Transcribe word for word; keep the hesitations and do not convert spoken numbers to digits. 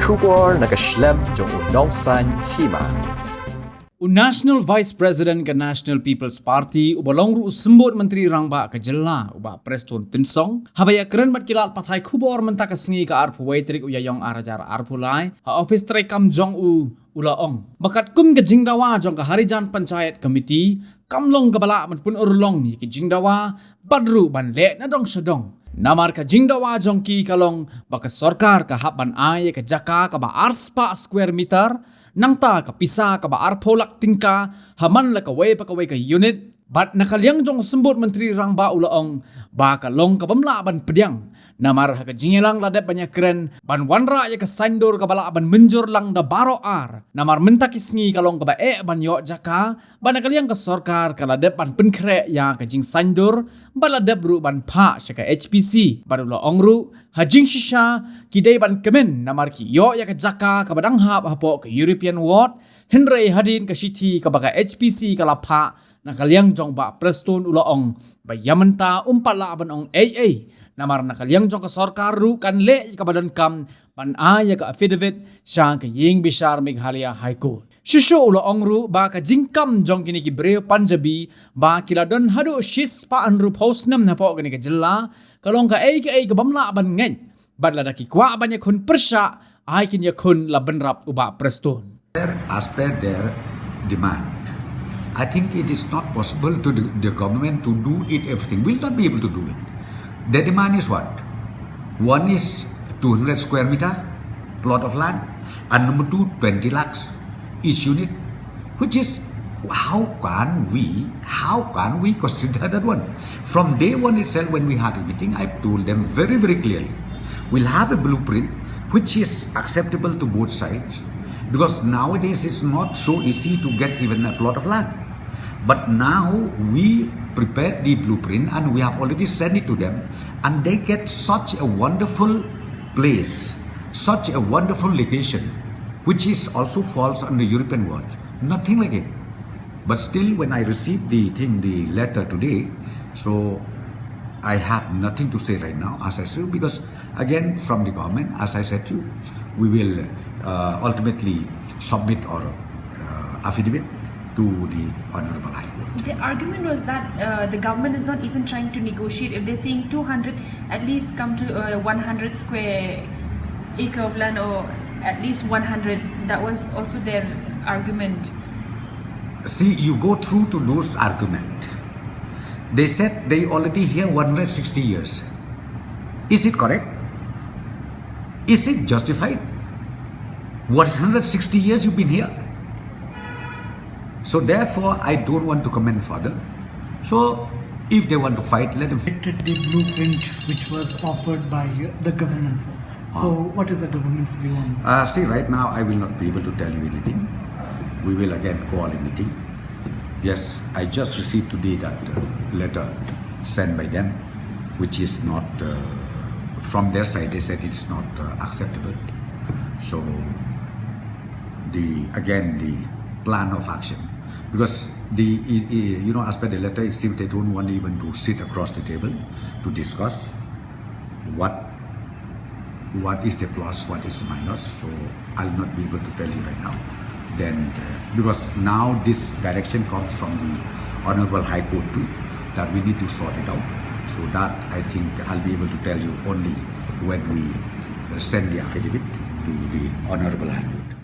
Khubor na ka shlem jong u Nongsaiñ Hima. U National Vice President ka National People's Party, uba long ruh u Symbud Myntri Rangbah ka jylla, u Bah Prestone Tynsong, haba ïakren bad ki lad pathai khubor mynta ka sngi ka arphew wei tarik u Ïaïong ar hajar arphew lai ha ophis treikam jong u, u la ong ba katkum ka jingdawa jong ka Harijan Panchayat Committee kam long kaba lah ban pynurlong ïa ki jingdawa bad ruh ban leh na dong sha dong. Namar ka jingdawa jong ki ka long ba ka sorkar ka hap ban ai ïa ka jaka kaba ar spah square meter, nangta ka pisa kaba arphew lak tyngka ha man la kawei pa kawei ka unit. Bad na ka liang jong u Symbud Myntri Rangbah u la ong ba ka long kabym lah ban pdiang. Namar ha ka jingïalang la dep ban ïakren ban wanrah ïa ka saiñdur kaba lah ban mynjur lang da baroh ar. Namar mynta ki sngi ka long kaba eh ban ïoh jaka, bad na ka liang ka sorkar ka la dep ban pynkhreh ïa ka jingsaiñdur, bad la dep ruh ban phah sha ka H P C, bad u la ong ruh ha jingshisha ki dei ban kmen namar ki ïoh ïa ka jaka kaba dang hap hapoh ka European Ward, hynrei hadien ka shithi kaba ka H P C ka la phah na ka liang jong Bah Prestone u la ong ba ïa mynta um pat lah ban ong ei ei, namar na ka liang jong ka sorkar ruh kan leh ïa kaba donkam ban ai ïa ka affidavit sha ka ïing bishar Meghalaya High Court. Shuh shuh u la ong ruh ba ka jingkam jong kine ki briew Punjabi ba ki la don haduh shispah hynriewphew snem hapoh kane ka jylla ka long kaei kaei kabym lah ban ngeit, bad lada ki kwah ban ïakhun pyrshah, ai kin ïakhun la bynrap u Bah Prestone. As per their demand. I think it is not possible to the, the government to do it everything. We'll not be able to do it. Their demand is what? One is two hundred square meter plot of land, and number two, twenty lakhs each unit, which is, how can we, how can we consider that one? From day one itself, when we had a meeting, I told them very, very clearly, we'll have a blueprint which is acceptable to both sides, because nowadays it's not so easy to get even a plot of land. But now we prepared the blueprint and we have already sent it to them, and they get such a wonderful place, such a wonderful location, which is also falls under European Ward. Nothing like it. But still, when I received the thing, the letter today, so I have nothing to say right now, as I say, because again, from the government, as I said to you, we will uh, ultimately submit our uh, affidavit to the Honorable High Court. The argument was that uh, the government is not even trying to negotiate. If they're saying two hundred, at least come to uh, one hundred square acre of land, or at least one hundred. That was also their argument. See, you go through to those arguments. They said they already here one hundred sixty years. Is it correct? Is it justified? One hundred sixty years you've been here. So therefore, I don't want to comment further. So if they want to fight, let them fight. The blueprint which was offered by the government, sir. So what is the government's view on this? Uh, see, right now I will not be able to tell you anything. We will again call a meeting. Yes, I just received today that uh, letter sent by them, which is not, uh, from their side, they said it's not uh, acceptable. So, the again, the plan of action. Because the, you know, as per the letter, it seems they don't want even to sit across the table to discuss what what is the plus, what is the minus. So I'll not be able to tell you right now. Then, uh, because now this direction comes from the Honorable High Court too, that we need to sort it out. So that I think I'll be able to tell you only when we uh, send the affidavit to the Honorable High Court.